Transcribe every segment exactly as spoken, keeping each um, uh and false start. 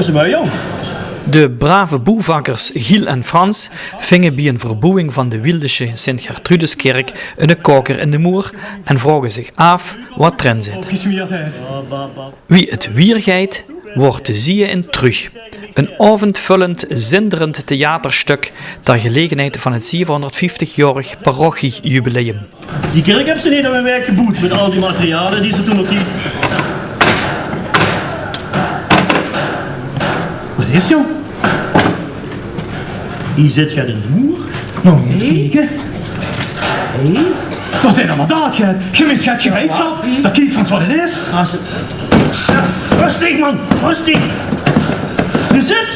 Is mooi, jong. De brave boevakkers Giel en Frans vinge bie ein verboewing van de Wieldesje Sint-Gertrudeskirk eine kaoker in de moer en vraoge zich aaf waat d'rin zit. Opgesmeerd, hè. Wie 't wiejer geit, waert te zieë in Truuj. Ein aovendvullend, zinderend theaterstök ter gelegenheid van 't zevenhonderdvieftigjaorig parochiejubileum. Die kirk höbbe ze neet in ein waek geboewd mit al die materiale die ze toen nog hie. Waat is, jong? Hie zit get in de moer. Noe, ins kieke. Hé? Waat zeen allemaol daad, ge, gemis get gereedschap. Dao kiek ins waat 't is. Rustig, man, rustig. Ge zit.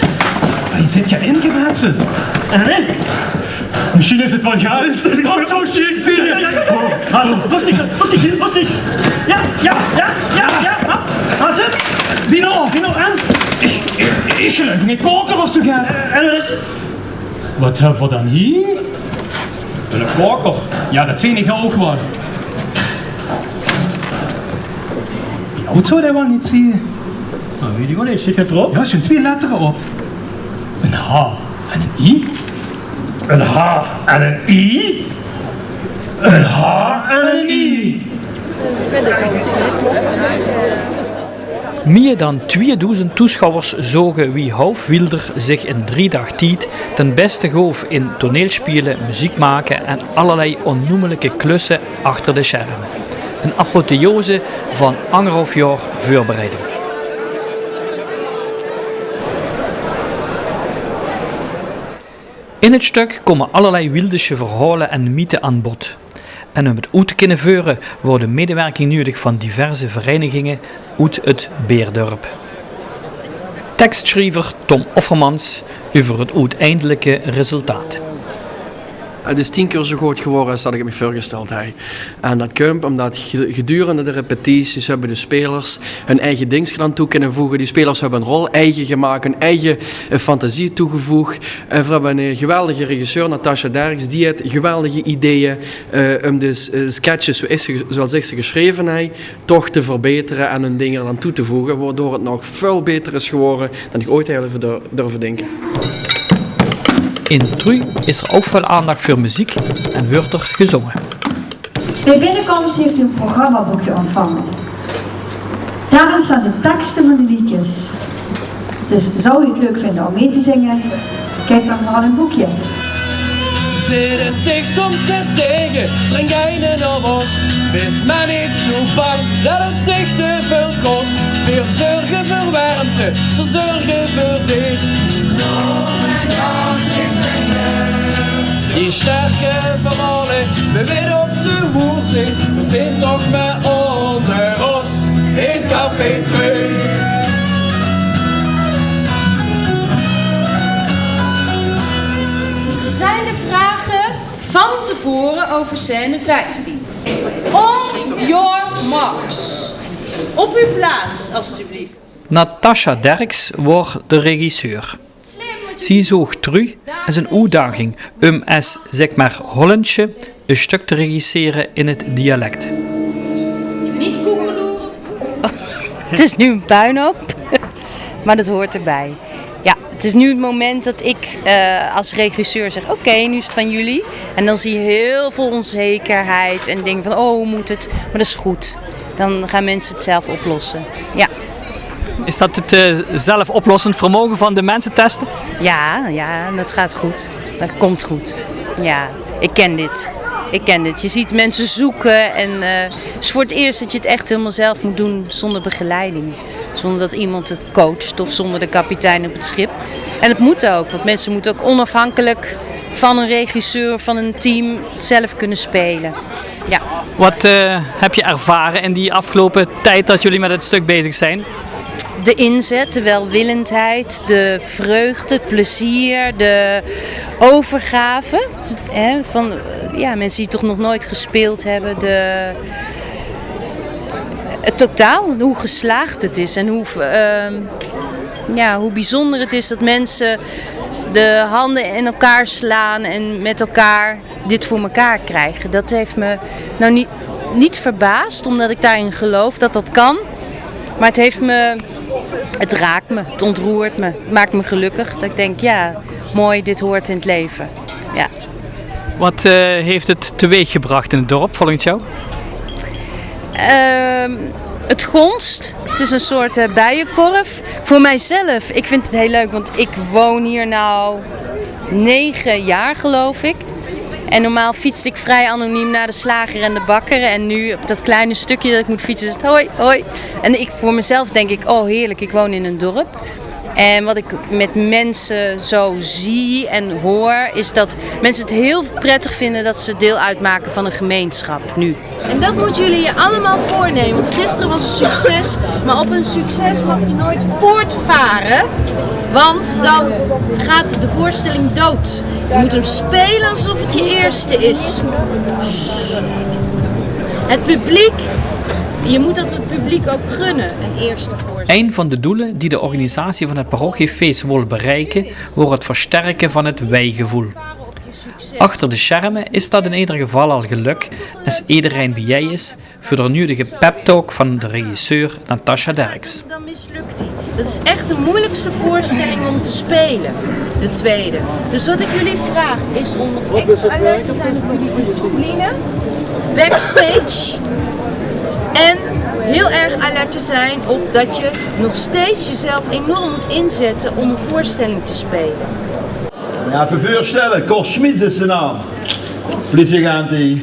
Hie zit get ingemetseld. En, hè? Mesjien is 't waal geld. Dat zou sjiek zeen. Ja, ja, ja, ja. Rustig, rustig, rustig. Ja, ja, ja, ja, ja. Haas 't? Wie noe? Wie noe, en? Ich, ich, ich geluif neet, kaoker of zoe get. En 't is Waat höbbe v'r dan hie? Eine kaoker. Ja, dat zeen ich ouch waal. Wie aud zou dae waal neet zeen? Noe, weit ich ouch neet. Steit 't d'rop? Ja, d'r zeen twieë lettere op. Ein H en ein I. Ein H en ein I. Ein H en ein I. Mieë dan twieëdoezend toesjouwers zoge wie Hauw Wielder zich in drie daag tied ten bèste goof in toneelspele, meziek make en allerlei onnoemlike klusse achter de sjerme. Ein apotheose van angerhauf jaor veurbereiding. In 't stök kómme allerlei Wieldesje verhaole en mythe aan bod. En óm 't oet te kinne veure, waor de medewerking nudig van diverse vereiniginge oet 't Beerdörp. Tekssjriever Tom Offermans euver 't oeteindelike resultaat. 't Is tien kier zoe good gewore es dat ich 't mich veurgesteld haw. En dat kump ómdat ge-, gedurende de repetities höbbe de spelers hun eige dingske d'raan toe kinne voege. Die spelers höbbe hun rol eige gemaak, hun eige, eh, fantasie toegevoeg. Eh, veer höbbe ein, eh, geweldige regisseur, Natasja Derks, die haet geweldige ideeë, eh, óm de s-, eh, sketches zoe-, zoeals ich ze gesjreve haw, toch te verbetere en hun dinger d'raan toe te voege, waodoor 't nog väöl baeter is gewore dan ich oeats haw durve dinke. In Truuj is d'r ouch väöl aandach veur meziek en weurt d'r gezónge. Bie binnekóms haet geer ein programmaboekje óntvange. Dao-in sjtaon de tekste van de leedjes. Dus zouw geer 't leuk vinje óm mei te zinge? Kiek dan veural in 't boekje. Zit 't dich soms get taege, drink eine op ós. Wees mer neet zoe bang dat 't dich te väöl kos. Veer zörge veur wermte, veer zörge veur dich. Die sterke verhaole, veer weite of ze woer zeen, veer zeen toch mer ónger ós in Café Truuj. Zijn er vragen van tevoren over scène vijftien? On your marks. Op uw plaats, alstublieft. Natasja Derks waor de regisseur. Zie zoog Truuj es ein oetdaging óm es, zègk mer, Hollendsje e stök te regissere in 't dialek. Niet koekeloeren. Het is nu een puinhoop, maar dat hoort erbij. Ja, het is nu het moment dat ik, eh, als regisseur zeg: "Oké, nu is het van jullie." En dan zie je heel veel onzekerheid en dingen van: "Oh, hoe moet het?" Maar dat is goed. Dan gaan mensen het zelf oplossen. Ja. Is dat het, eh, zelfoplossend vermogen van de mensen testen? Ja, ja, dat gaat goed. Dat komt goed. Ja, ik ken dit. Ik ken dit. Je ziet mensen zoeken en, eh, het is voor het eerst dat je het echt helemaal zelf moet doen zonder begeleiding. Zonder dat iemand het coacht of zonder de kapitein op het schip. En het moet ook, want mensen moeten ook onafhankelijk van een regisseur, van een team zelf kunnen spelen. Ja. Wat, eh, heb je ervaren in die afgelopen tijd dat jullie met het stuk bezig zijn? De inzet, de welwillendheid, de vreugde, het plezier, de overgave. Hè, van, eh, ja, mensen die toch nog nooit gespeeld hebben. De, het totaal, hoe geslaagd het is en hoe, ehm, ja, hoe bijzonder het is dat mensen de handen in elkaar slaan en met elkaar dit voor elkaar krijgen. Dat heeft me nou niet, niet verbaasd, omdat ik daarin geloof dat dat kan. Maar het heeft me, het raakt me, het ontroert me. Het maakt me gelukkig dat ik denk, ja, mooi, dit hoort in het leven. Ja. Wat eh, heeft het teweeggebracht in het dorp volgens jou? Ehm, het gonst. Het is een soort eh, bijenkorf. Voor mijzelf, ik vind het heel leuk, want ik woon hier nou negen jaar, geloof ik. En normaal fietsde ik vrij anoniem naar de slager en de bakker. En nu op dat kleine stukje dat ik moet fietsen is het hoi, hoi. En ik, voor mezelf denk ik, oh heerlijk, ik woon in een dorp. En wat ik met mensen zo zie en hoor, is dat mensen het heel prettig vinden dat ze deel uitmaken van een gemeenschap nu. En dat moeten jullie je allemaal voornemen, want gisteren was een succes, maar op een succes mag je nooit voortvaren, want dan gaat de voorstelling dood. Je moet hem spelen alsof het je eerste is. Het publiek, je moet dat het publiek ook gunnen, een eerste voorstelling. Een van de doelen die de organisatie van het parochiefeest wil bereiken, wordt het versterken van het wijgevoel. Achter de schermen is dat in ieder geval al geluk als iedereen bijeen is voor de nudige peptalk van de regisseur Natasha Derks. Dan mislukt hij. Dat is echt de moeilijkste voorstelling om te spelen, de tweede. Dus wat ik jullie vraag is om nog extra alert te zijn op jullie discipline, backstage. En heel erg alert te zijn op dat je nog steeds jezelf enorm moet inzetten om een voorstelling te spelen. Ja, even voorstellen, Cor Schmitz is de naam. Politieagent die.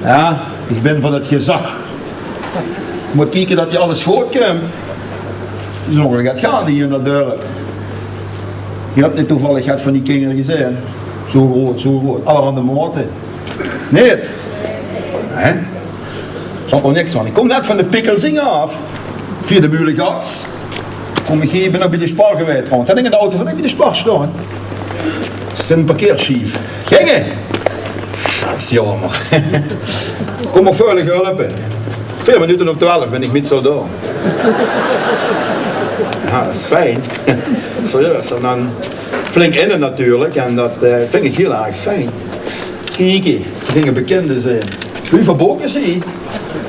Ja, ik ben van het gezag. Ik moet kijken dat je alles goed komt. Zo gaat het gaan hier in dat dorp. Je hebt net toevallig het van die kinderen gezien. Zo groot, zo groot. Allerhande maten. Niet? Nee? Zat er niks van. Ik kom net van de Pikkelzinge af. Via de Mulegats. Kom ik hier, ik ben nog bij de Spar geweest trouwens. Zat ik in de auto van ik bij de Spar staan. Zit een parkeerschief. Gingen! Dat is jammer. Kom maar veilig helpen. Veer minuten op twaalf ben ik met zo door. Ja, dat is fijn. Serieus. En dan flink innen natuurlijk. En dat eh, vind ik heel erg fijn. Kieke, dinge bekende zijn. Wie van Boken zie.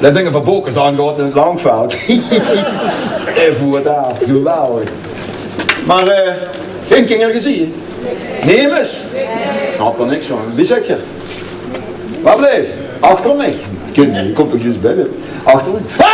Dat dinge van Boken zijn gewoon in het Langveld. Even hoe het daar, geweldig. Maar eh, geen kinger gezien. Nemes? Snap er niks van. Wie zeg je? Waar bleef? Achter mij. Kind, je komt toch juist binnen. Achter mij. Ah!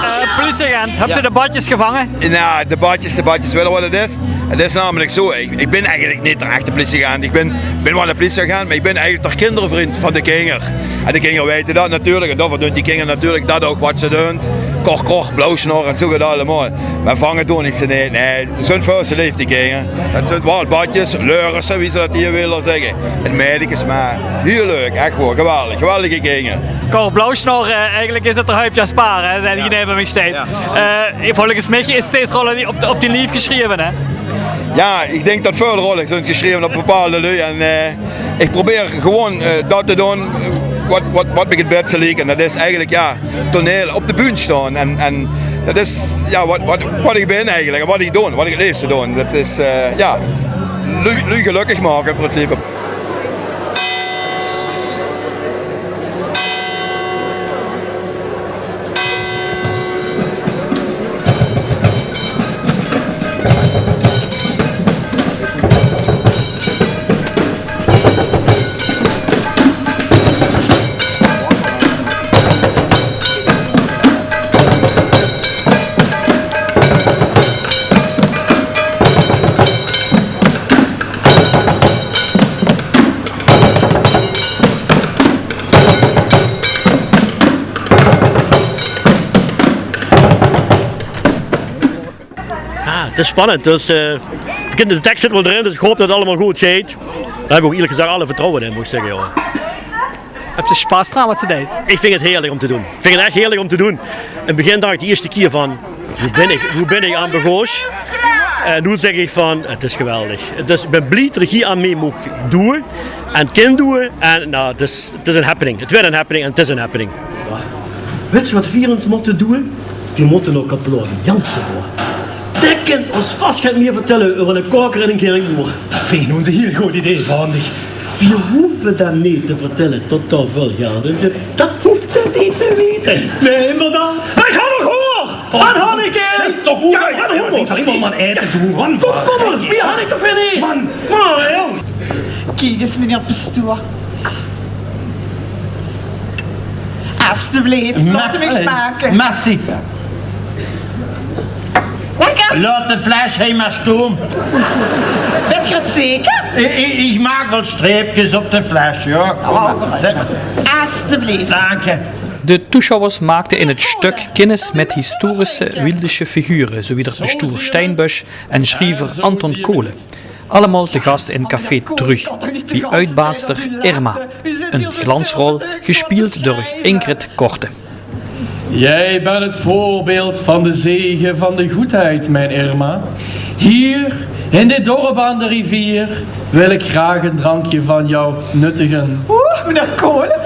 Eh, politieagent, hebt u de badjes gevangen? Nou, de badjes, de badjes willen wat het is. Het is namelijk zo, ik, ik ben eigenlijk niet de echte politieagent. Ik ben, ben wel een politieagent, maar ik ben eigenlijk toch kindervriend van de kinger. En de kinger weten dat natuurlijk. En daarvoor doen die kinger natuurlijk dat ook wat ze doen. Kor, kor, blauwsnor en zo gaat allemaal. Maar vangen doen ik ze niet. Nee, ze zijn veel te leef, die kinger. Het zijn wel badjes, leuren, wie ze dat hier willen zeggen. En meidekes, maar heel leuk, echt gewoon geweldig, geweldige kinger. Cor, blauwsnor, eh, eigenlijk is het er Huip Jasper, hè, die neven mij staat. Ja. Eh, volgens mij is deze rol die op, de, op die lief geschreven, hè? Ja, ik denk dat veel rollen zijn geschreven op bepaalde lui. En eh, ik probeer gewoon eh, dat te doen eh, wat, wat, wat me het beste lijkt. En dat is eigenlijk, ja, toneel op de bühne staan. En, en dat is ja, wat, wat, wat ik ben eigenlijk, wat ik doe, wat ik het leefste doe. Dat is, eh, ja, lui, lui gelukkig maken in principe. Ja, het is spannend. Dus, eh, de tekst zit wel erin, dus ik hoop dat het allemaal goed gaat. Daar heb ik ook eerlijk gezegd alle vertrouwen in, moet ik zeggen, joh. Hebt u spas eraan wat ze deed? Ik vind het heerlijk om te doen. Ik vind het echt heerlijk om te doen. In het begin dacht ik de eerste keer van, hoe ben ik, hoe ben ik aan begoos? En nu zeg ik van, het is geweldig. Het is, ik ben blij dat ik hier aan mee mocht doen. En kan doen. En nou, het is, het is een happening. Het werd een happening en het is een happening. Wits se wat veer ins mótte doon? Veer mótte nao kapelaar Jansen goon. Dae kint ós vas get mieë vertèlle euver eine kaoker en ein kirkboer. Veer vinje 't ein hiel good idee, verhandig. Veer hove dan neet te vertèlle tot dao väöl geld in zit. Dat hoof Neet te weite. Nae, inderdaad. Ich han nog hónger. Wat han ich, eh? Zèk toch, ja, ja, ja, ich zal iemand maar eten doen. Kom, kom maar. Die han ich toch weer neet. Man, man, jong. Kiek ins, meneer pastoor. Alstublieft, laot 'm ins make. Merci. Lekker? Laot de fles hie maar stoon. Bent geer 't zeker? Ich, ich, ich maak waal streepjes op de fles, ja. Alstublieft. Dank je. De toeschouwers maakten in het stuk kennis met historische Wieldesche figuren, zowie d'r pastoor Steinbusch en schriever Anton Kolen. Allemaal te gast in café Truuj, bij uitbaatster Irma. Een glansrol, gespeeld door Ingrid Korte. Jij bent het voorbeeld van de zegen van de goedheid, mijn Irma. Hier, in dit dorp aan de rivier, wil ik graag een drankje van jou nuttigen. Oeh, meneer Kolen.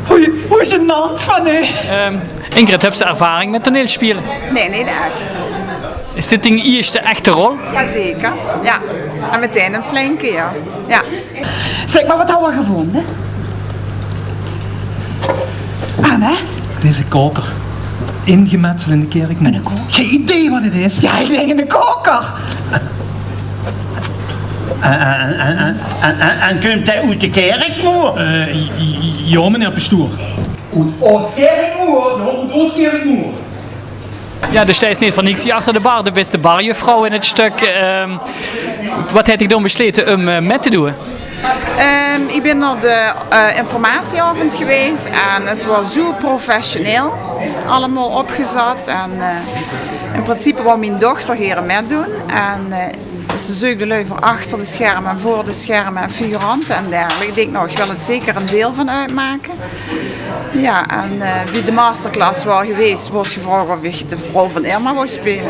Hoe, hoe gênant van u. Ehm, Ingrid, hebt ze ervaring met toneelspelen? Nae, neet ech. Is dit dien ierste echte rol? Jazeker, ja. En meteen 'n flinke, ja. Ja. Zeg maar, wat hawwe we gevonden? Anne? Deze koker. Ingemetseld in de kerkmoer. Gein idee wat het is. Ja, ich dink 'ne koker. En, en, en kump dae oet de kerkmoer? Eh, j-, j-, ja, meneer pastoor. Oet Oos-Kerkmoer? Ja, oet Oos-Kerkmoer. Ja, dus dae is neet veur niks hie achter de bar, de beste barjuffrouw in het stuk. Ehm, wat het dich dan beslete um, eh, mit te doon? Ehm, ich bin nao de, eh, informatieaovend gewaes en het waas zo professioneel allemaal opgezat. En, eh, in principe wou mien dochter gaer mitdoon. En, eh, ze zeukde lui veur achter de schermen en veur de schermen en figuranten en dergelijke. Ich dink, nou, ich wil het zeker 'n deil van oetmake. Ja, en, eh, wie de masterclass waor gewaes, woort gevraog of ich de rol van Irma wou spele.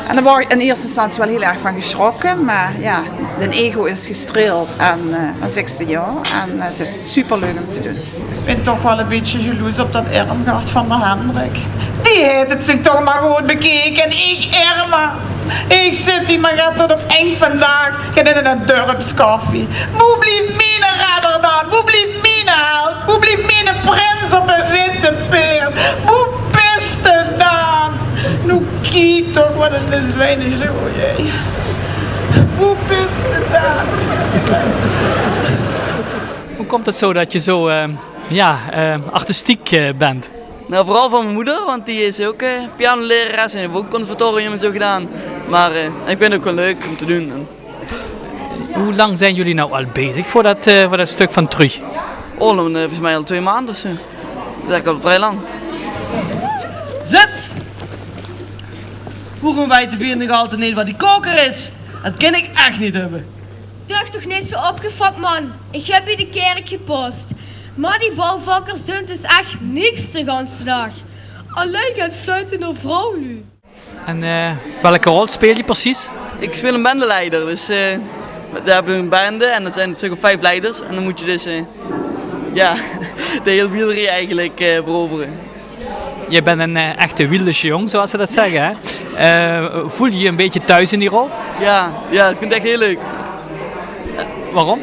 En dao waor ich in eerste instantie waal hiel erg van geschrokke, maar ja, d'n ego is gestreeld en, eh, dan zeks se ja. En, eh, het is superleuk um te doen. Ich bin toch waal 'n bietje jaloers op dat Irmgard van der Hendrik. Die haet het zich toch maar good bekeke en ich, Irma, ich zit hie maar get tot op enk vandaag get in 'n dörpskaffie. Woe blief miene redder dan? Woe blief miene held? Woe blief miene prins op 't witte peerd? Woe bis se dan? Noe kiek toch, wat 'n bezwijnenzooi, hè. Woe bis se dan? Hoe komt het zo dat je zo, eh, ja, eh, artistiek, eh, bent? Nou, vooral van mijn moeder, want die is ook, eh, pianolerares en heeft ook conservatorium en zo gedaan. Maar, eh, ik vind het ook wel leuk om te doen. Hoe lang zijn jullie nou al bezig voor dat, eh, voor dat stuk van Truuj? Oh, dan, eh, volgens mij al twee maanden of zo. Dat is al vrij lang. Zit! Hoekom weite veer nog altied neet wat die koker is? Dat kin ik ech neet höbbe. Doog toch neet zo opgefok, man. Ich höb bie de kèrk gepost. Mer die bouwvakkers dunt dus ech niks de ganse daag. Allein get fluite nao vrouwluuj. En, eh, welke rol speel je precies? Ik speel een bendeleider, dus, eh, we hebben een bende en dat zijn een stuk of vijf leiders. En dan moet je dus, eh, ja, de hele wielerij eigenlijk, eh, veroveren. Je bent een, eh, echte Wieldense jong, zoals ze dat zeggen, hè? Eh, voel je je een beetje thuis in die rol? Ja, ja, ik vind het echt heel leuk. Waarom?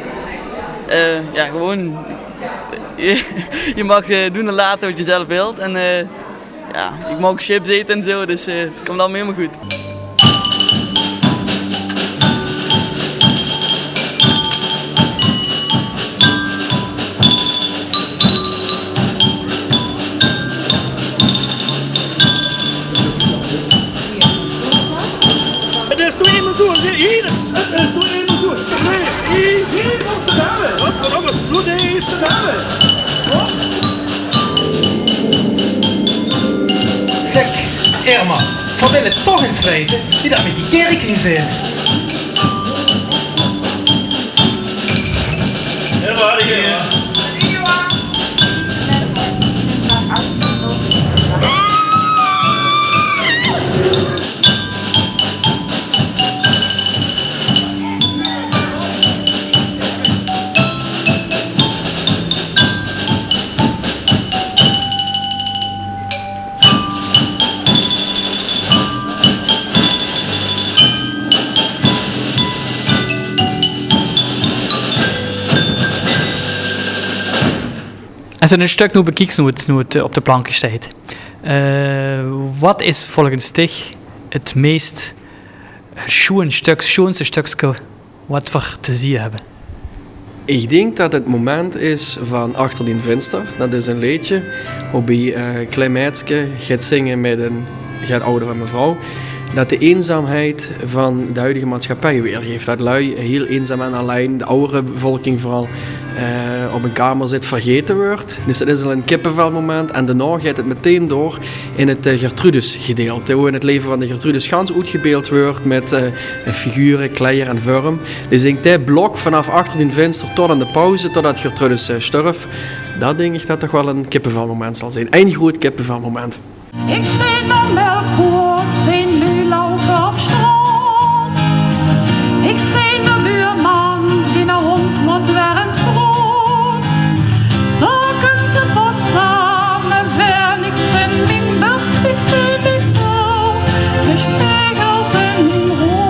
Eh, ja, gewoon. Je, je mag, eh, doen en laten wat je zelf wilt. En, eh, ja, ik mag chips eten en zo, dus, eh, het komt allemaal helemaal goed. Het is noe einmaol zoe, hie, hie, het is noe einmaol zoe. Nae, hie, hie, mós se belle. Wat veur alles, zoe deze belle. Wat? Zeg, Irma, we willen toch eens weten wie dat met die kerk ging zijn. Es se e stök noe bekieks, noe 't, noe 't, eh, op de planke steit, eh, wat is volges dich 't meest sjoen stök, sjoenste stökske wat v'r te zieë höbbe? Ich dink dat 't moment is van Achter dien vinster. Dat is e leedje woebie, eh, e klein meidske geit zinge mit e get oudere mevrouw. Dat de eenzaamheid van de huidige maatschappij weergeeft. Dat lui hiel eenzaam en allein, de oudere bevolking veural, eh, op 'n kamer zit, vergete weurt. Dus dat is al e kippevelmoment. En daonao geit 't meteen door in 't, eh, Gertrudesgedeelte, woe in 't leve van de Gertrudis gans oetgebeeld weurt mit, eh, figure, kleier en vörm. Dus ich dink, det blok vanaaf Achter dien vinster tot aan de pauze, totdat Gertrudis, eh, störf, dat dink ich dat toch waal e kippevelmoment zal zeen. Ein groet kippevelmoment. Ich zeen de melkboer zien lui loupe op straot. Ich zeen de buurman ziene hóndj mót weer in straot. Dao kump de bos aan, mer weer niks in mien bus. Ich zeen mich zelf gespegeld in mien rood.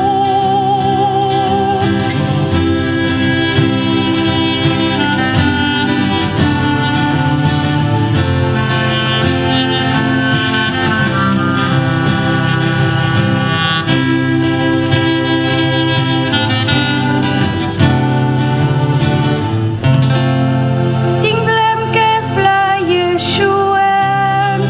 Dien blemkes bluje sjoen.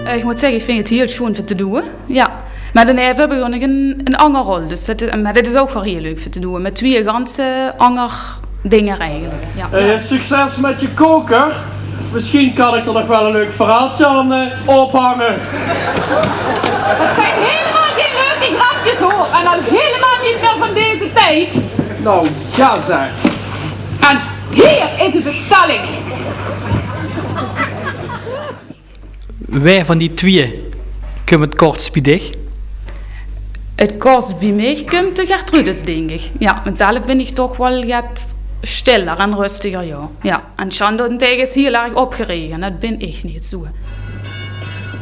Eh, ich mót zègke, ich vinj 't hiel sjoen veur te doeë. Jao. Mer daoneve höb ich ouch nog ein, ein anger rol. Dus det is, mer det is ouch waal hiel leuk veur te doeë. Mit twieë ganse anger dinger eigelik. Jao. Eh, succes mit je koker. Misschien kan ik er nog wel een leuk verhaaltje aan, eh, ophangen. Det zeen hielemaol gein leuke grepkes, huur. En al hielemaol neet mieë van deze tied. Nou, ja zeg. En hier is uw bestelling. Wae van die twieë kump 't kortst bie dich? 't Kortst bie mich kump de Gertrudis, dink ich. Jao, want zelf bin ich toch waal get stiller en rustiger, jao. Jao, en Sjan daontaege is hiel erg opgerege, det bin ich neet zoe.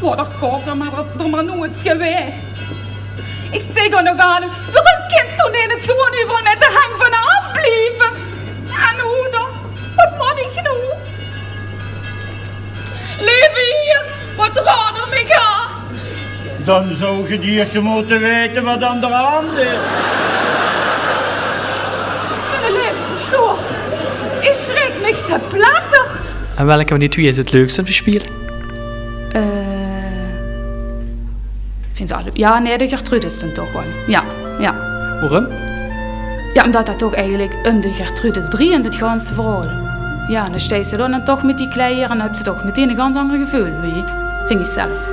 Waor d'r kook d'r mer, d'r mer noeëts gewaes. Ich zègk nog aan häöm: "Waorum kins doe neet ins gewoon euveral mit de heng vanaaf blieve?" En noe dan? Waat mót ich noe? Leef Heer, waat raod d'r mich aan? Dan zouw ge 't ieërs mótte weite waat aan de hand is. Mien leef pastoor, ich sjrik mich te pletter. En welke van die twieë is 't leukste óm te sjpele? Eh, vinj ze alle, jao, nae, de Gertrudis dan toch waal. Jao, jao. Waorum? Jao, ómdet det toch eigelik óm de Gertrudis drieënt, 't ganse verhaol. Jao, en dan steis se dan toch mit die kleier en höbs se toch meteen ein gans anger geveul bie, vinj ich zelf.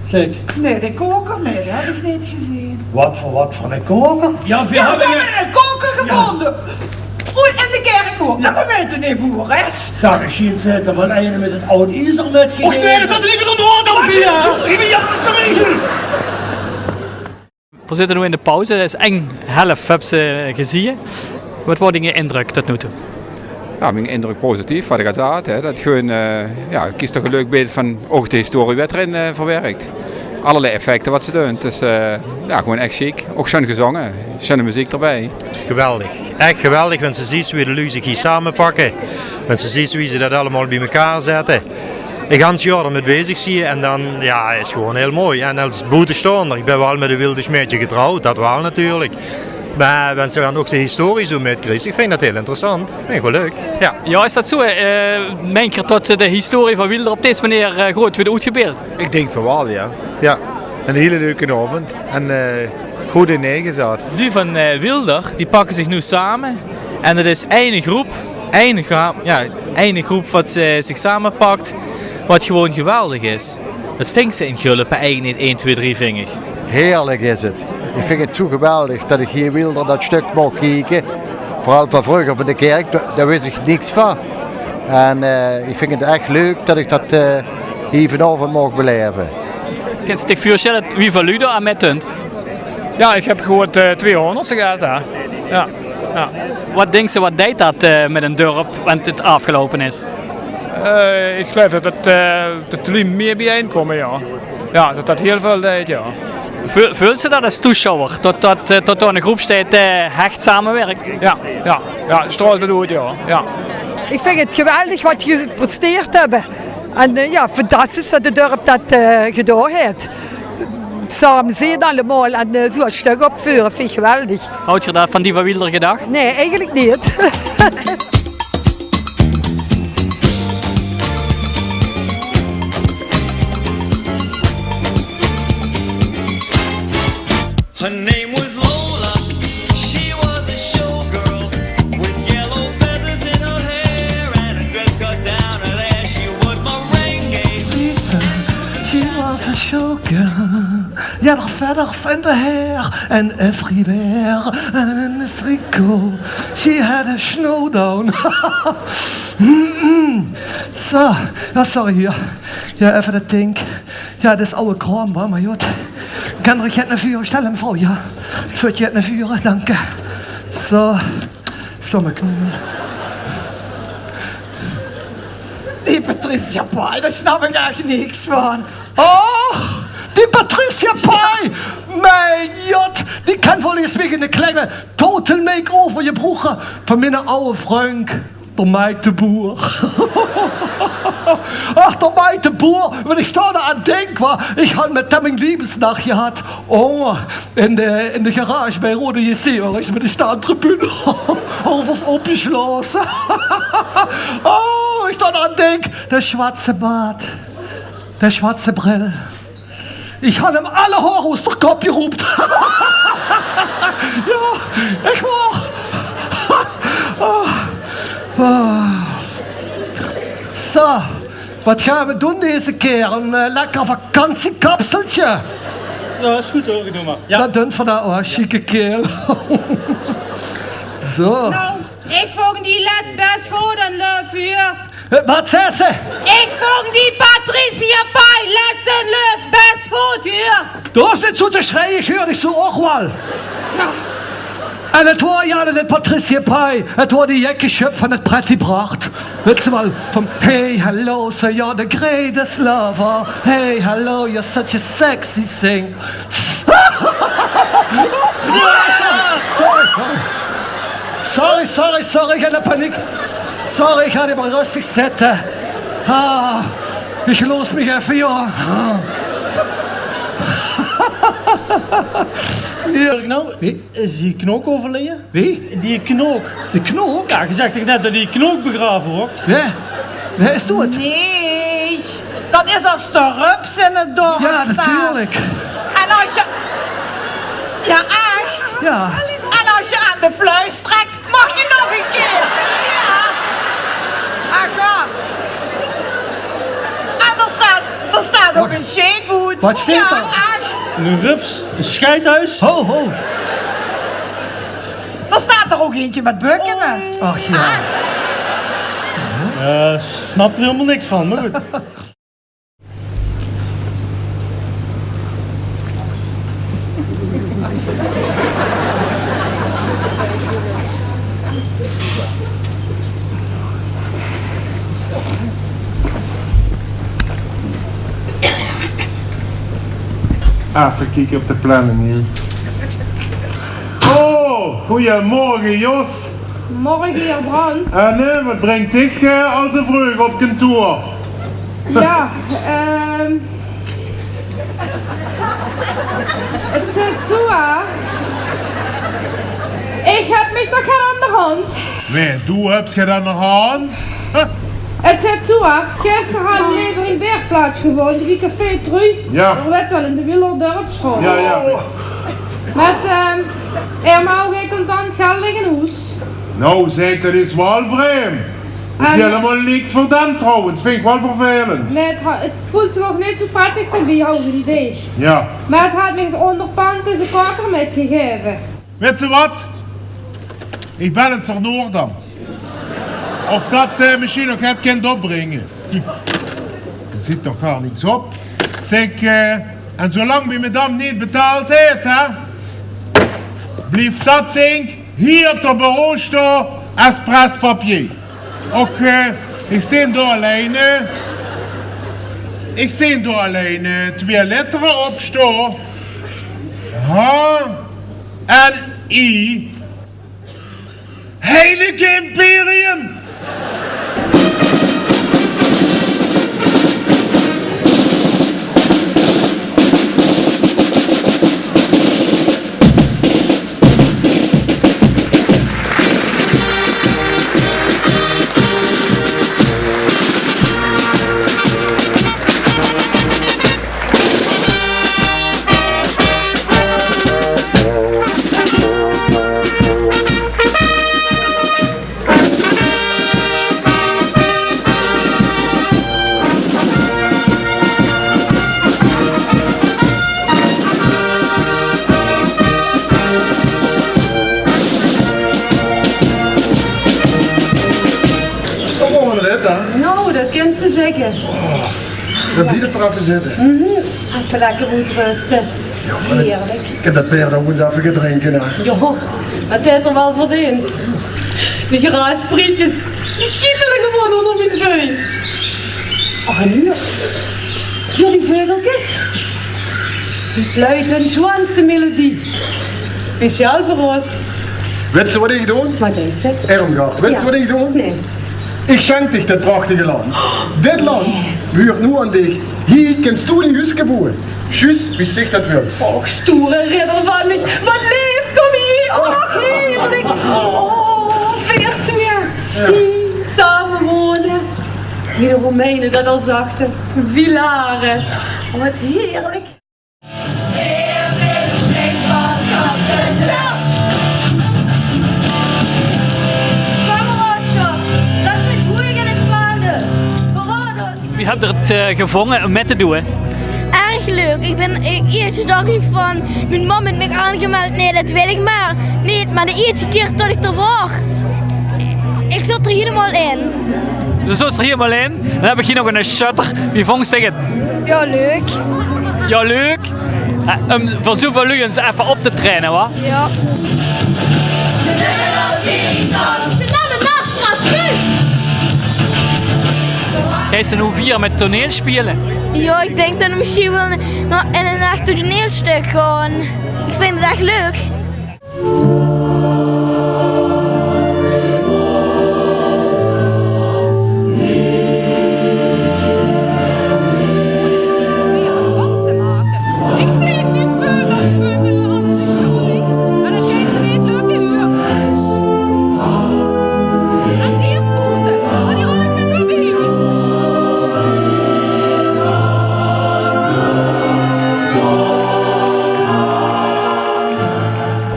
Zeg. Nee, de koker, nee, die heb ik niet gezien. Wat voor, wat voor een koker? Ja, we hebben hier een koker gevonden. Oei, in de kerkmoer. Ja, we weten niet hoe hij is. Ja, misschien zit er wel een met het oud ijzer metgegeten. Och nee, dat zat er niet met een woord aan via. V'r zitte noe in de pauze. Det is eng helf höbs se gezieë. Waat waor diene indrök tot noe toe? Ja, mien indrök positief, wat ik al zaat, hè, det gewoon, eh, ja, kies toch een leuk beeld van ook de historie werd erin, eh, verwerkt. Allerlei effecten wat ze doen. Dus, eh, ja, gewoon echt chic. Ook schoon gezongen, schone muziek erbij. Geweldig. Echt geweldig, wenn se zies wie de luuj zich hier samenpakken. Wenn se zies wie ze dat allemaal bij elkaar zetten. Een gans jaor ermee bezig zien en dan, ja, is gewoon heel mooi. En als boetestaonder, ik ben wel met een Wilde Smeetje getrouwd, dat wel natuurlijk. Maar wenn se dan ook de historie zo mitkriegt, ik vind dat heel interessant. Vind ik wel leuk, ja. Ja, is dat zo? Eh, meint geer tot de historie van Wilder op deze manier, eh, groot wordt uitgebeeld? Ik denk van wel, ja. Ja, een hele leuke avond. En, eh, goed in neergezet. Die van, eh, Wilder, die pakken zich nu samen. En het is één groep, één gra-, ja, één groep wat, eh, zich samenpakt, wat gewoon geweldig is. Dat vindt ze in Gulpen eigenlijk niet één, twee, drie, vind ik. Heerlijk is het. Ik vind het zo geweldig dat ik hier Wilder dat stuk mocht kijken. Vooral van vroeger van de kerk, daar, daar wist ik niks van. En, eh, ik vind het echt leuk dat ik dat, eh, hier vanavond mocht beleven. Kins se dich veurstelle wie väöl luuj d'r aan mitdunt? Ja, ik heb gewoon, eh, tweehonderdste gehad, hè. Ja, ja. Wat dinks se, wat deit dat, eh, met een dorp, want het afgelopen is? Eh, ik geloof dat het, eh, dat de luuj meer bijeenkomen, ja. Ja, dat dat heel veel deit, ja. Veul-, veuls se dat als toeschouwer, tot, tot, eh, tot d'r een groep steit, eh, hecht samenwerkt? Ja, ja, ja, straalt het uit, ja. Ja. Ik vind het geweldig wat ze gepresteerd hebben. En, eh, ja, fantastisch dat het dorp dat, eh, gedaan heeft. Samen zien allemaal en, eh, zo'n stuk opvoeren, vind ik geweldig. Had geer dat van die van Wilder gedacht? Nee, eigenlijk niet. Her name was Lola. She was a showgirl with yellow feathers in her hair and a dress cut down her there. She would merengue. She was a showgirl. Yeah, the feathers in the hair and everywhere and in the circle. She had a snow down. Mm-mm. Zo, ja, sorry, ja. Ja, even dat ding. Ja, dat is oude kraam, hoor, maar goed. Kan er jet naar vuren stellen, mevrouw? Ja. Het vuurt jet naar vuren, dank u. Zo. Stomme knul. Die Patricia Pai, daar snap ik echt niks van. Oh, die Patricia Pai! Mijn god, die kan volgens mij een kleine total makeover gebruiken van mijn oude vriend. D'r Mike de Boer. Ach, d'r Mike de Boer, wenn ich dao aan dink, wa. Ich han mit dem ein Liebesnacht gehad. Oh, in de, in de garage bie Rode J C, örges mit de Staantribune. Overs opgeslaote. Oh, ich dao aan dink, de schwarze Bart, de schwarze Brill. Ich han 'm alle Hoor oes d'r Kopp geroept. Jao, ech waor. Ah. Ah. Zo, wat gaon v'r doon deze kier? Ein, eh, lekker vakantiekapseltje? Jao, is good huur, doe mer. Jao. Dat dunt v'r dan, oh, sjieke kaerel. Zo. Nou, ich vónj die lets bès good, ein leuf huur. Eh, wat zaes se? Ich vónj die Patricia Pai lets ein leuf bès good, huur. Doe hoofs neet zo te sjreie, ich huur dich zo ouch waal. Jao. En 't waor, jao, neet Patricia Pai, 't waor die jekke sjöp van 't Pretty Bart. Weits se waal, van: "Hey, hello, so you're the greatest lover. Hey, hello, you're such a sexy thing." Sorry, sorry. Sorry, sorry, sorry, gein paniek. Sorry, ich gaon hie mer röstig zitte. Ah, ich loos mich effe, jao. Ah. Jao. Wie? Is die Knook euverleje? Wie? Die Knook. De Knook? Jao, geer zag toch net det die Knook begrave wuuert? Wae? Wae is doed? Nae, det is es de rups in 't dörp staon. Jao, natuurlik. En es se, jao, ech? Jao. En es se aan de fluis trèks, maag se nog ein kier. Jao. Ach, jao. En d'r staon, D'r steit ouch ein sjeetboets. Waat steit d'r? Ein rups, ein sjeethoes. Ho, ho. D'r steit d'r ouch eintje mit bökke, hè? Ach jao. Jao, snap d'r hielemaol niks van, mer good. Effe kieke op de planning hie. Oh, goeiemorge, Jos. Morge, heer Brandt. En, eh, waat bringk dich, eh, al zoe vreug op kantoor? Jao, ehm, 't zit zoe, hè. Ich höb mich toch get aan de hand. Nae, doe höbs get aan de hand. 't Zit zoe, hè. Gister haet 'n levering weer plaatsgevónje bie café Truuj. Jao. Geer weit waal, in de Wielder Dörpssjoeal. Jao, jao. Mer, ehm, heer maag ouch contant geld ligke in hoes. Nou, zèk, det is waal vreemd. Det is hielemaol niks veur dem trouwens. Vinj ich waal vervelend. Nae, 't ha-, 't veult zich ouch neet zoe prettig bie, hauw ich 't idee. Jao. Mer 't haet mich ónger andere 'ne kakker mitgegaeve. Wèts se waat? Ich bel ins nao Noordam. Of det, eh, mesjien nog get kint opbringe. Hm. D'r zit toch gaar niks op. Zèk, eh, en zoelang wie madam neet betaald haet, hè, blief det dink hie op 't bureau staon es prespapier. Och, eh, ich zeen dao allein, eh, ich zeen dao allein, eh, twieë letter op staon. H N I. Heilig Imperium! Toch waal ein rit, hè? Nou, det kins se zègke. Oh, dan blief ich effe zitte. Mhm. Effe lekker oetruste. Jao, mer ich höb det paerd ouch ins effe gedrink, hè. Jao, det haet 'r waal verdeend. Die garageprietjes, die kietele gewoon ónger mien veuj. Och, en noe? Jao, die veugelkes. Die fluite hun sjoonste melodie. Speciaal veur ós. Wèts se waat ich doon? Waat is 't? Ermgard, wèts se waat ich doon? Nae. Ich sjenk dich dit prachtige land. Dit land huurt noe aan dich. Hie kins doe dien huuske boewe. Zjus wie se det wils. Och, stoere ridder van mich. Waat leef, kóm hie. Och, heerlik. Oh, veer twieë. Hie same wone. Wie de Romeine det al zagte. Vilare. Oh, waat heerlik. Kameraodschap, det zit hoeg in 't vaandel. Verraod ós. Wie höb geer 't, eh, gevónje óm mit te doon? Erg leuk. Ich bön, ich, ieëts dach ich van, mien mam haet mich aangemeld. Nae, det weit ich mer neet. Mer de ieëtste kieër det ich d'r waor, ich zoot d'r hielemaol in. Doe zoot d'r hielemaol in. Dan höb ich hie nog eine sjötter. Wie vónjs dich 't? Jao, leuk. Jao, leuk. Eh, óm veur zoeväöl luuj ins effe op te traeje, wa? Jao. Geis se noe wiejer mit toneel speule? Jao, ich dink det v'r mesjien waal nao, in ein echt toneelsjtök gaon. Ich vinj 't echt leuk.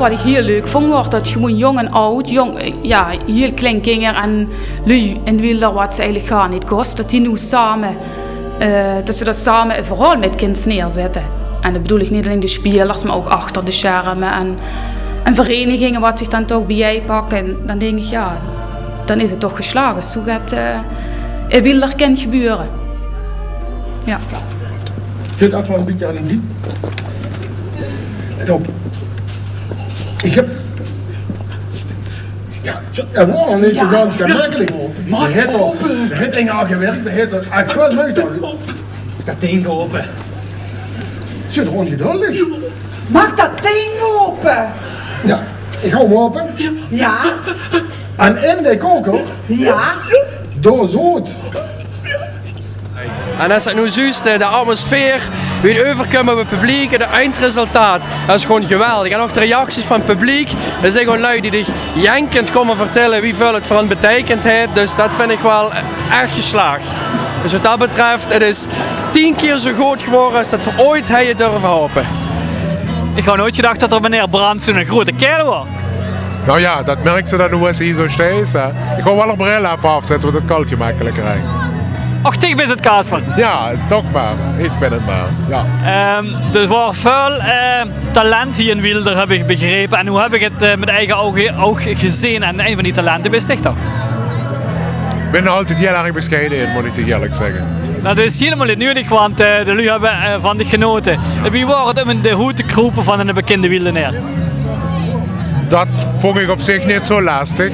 Waat ich hiel leuk vónj, waor det gewoon jónk en aad, jónk, eh, jao, hiel klein kinjer en luuj in Wielder, waat ze eigelik gaar neet kós, det die noe same Eh, det se det same ein verhaol mit kins neerzètte. En dan bedoel ich neet allein de spelers, mer ouch achter de sjerme en, en vereiniginge waat zich dan toch biejepakke. En dan dink ich, jao, dan is 't toch geslaag es zoe get, eh, in Wielder kint gebeure. Jao. Zit effe ein bietje aan de diep. Let op. Ich höb, jao, det waor al neet zoe gans gemekkelik. Mer d'r haet al, d'r haet inge aan gewirk, d'r haet al, ah, ich wil noeit al. Det dink ope. Zit d'r ongeduldig. Maak det dink ope. Jao, ich hou 'm ope. Jao. En in de koker, jao, dao zoot. En es 't noe zuus, de, de atmosfeer, wie 't euverkump op 't publiek, 't eindresultaat, det is gewoon geweldig. En ouch de reacties van 't publiek, det zeen gewoon lui die dich jenkend kómme vertèlle wie väöl 't veur hun beteikend haet. Dus det vinj ich waal ech geslaag. Dus waat det betröf, 't is tien kier zoe good gewore es det v'r oeats hawwe durve hope. Ich haw noeats gedach det d'r meneer Brands zoe'n groeate kaerel waor. Nou ja, det mirks se dan noe es se hie zoe steis, hè. Ich gaon waal d'r bril effe aafzètte, want 't kalt gemakkeliker, hè. Och, dich bis 't, Casper. Ja, toch maar. Ich bin 't maar. Ja. Ehm, d'r waor väöl, eh, talent hie in Wielder, höb ich begrepe. En noe höb ich 't, eh, mit eige ouge ouch gezeen. En ein van die talente bis dich toch? Ich bin d'r altied hiel erg besjeie in, mót ich dich ierlik zègke. Nou, det is hielemaol neet nudig, want, eh, de luuj höbbe, eh, van dich genote. Wie waor 't óm in de hoed te kroepe van eine bekinde Wieldenaer? Det vónj ich op zich neet zoe lastig.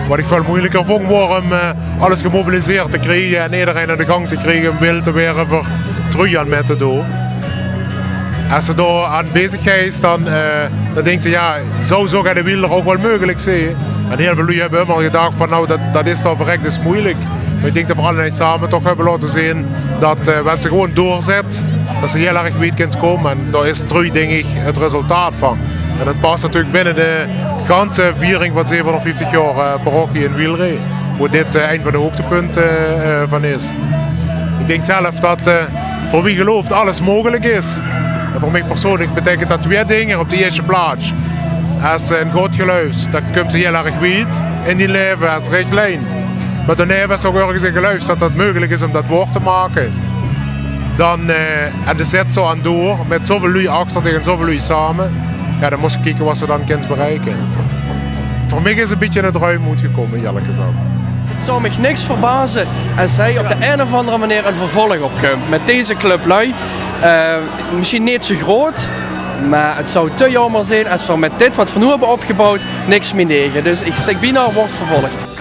Waat ich väöl meujelieker vónj, waor óm, eh, alles gemobiliseerd te kriege en ederein aan de gank te kriege óm wils te waere veur Truuj aan mit te doon. Es se dao aan bezig geis, dan, eh, dan dinks se, ja, zou zoe get in Wielder ouch waal meujelik zeen. En hiel väöl luuj höbbe ummer gedach van, nou, det, det is toch verrek, det is meujelik. Mer ich dink det v'r allemaol same toch höbbe laote zeen det, eh, wens se gewoon doorzèts, det se hiel erg wied kins kómme. En dao is Truuj, dink ich, 't resultaat van. En det pas natuurlik binne de ganse viering van zevenhóngerdvieftig jaor, eh, parochie in Wielder, wo dit, eh, ein van de hoogtepunte, eh, van is. Ich dink zelf det, eh, veur wie geluift alles meujelik is. En veur mich persoonlik beteikent det twee dinger. Op de ierste plaats, es se in God geluifs, dan kums se hiel erg wied in dien laeve es richtlien. Mer daoneve, es se ouch örges in geluifs det det meujelik is óm det waor te make, dan, eh, en de zèts dao aan door mit zoeväöl luuj achter dich en zoeväöl luuj same, ja, dan mós se kieke waat se dan kins bereike. Veur mich is 't ein bietje oet de druim oetgekomme, ierlik gezag. 't Zou mich niks verbaze es hie op de ein of anger meneer ein vervolg op kump mit deze club lui. Eh, mesjien neet zoe groeat, mer 't zou te jaomer zeen es v'r mit dit waat v'r noe höbbe opgebouwd niks mie nege. Dus ich zègk bienao: waert vervolg.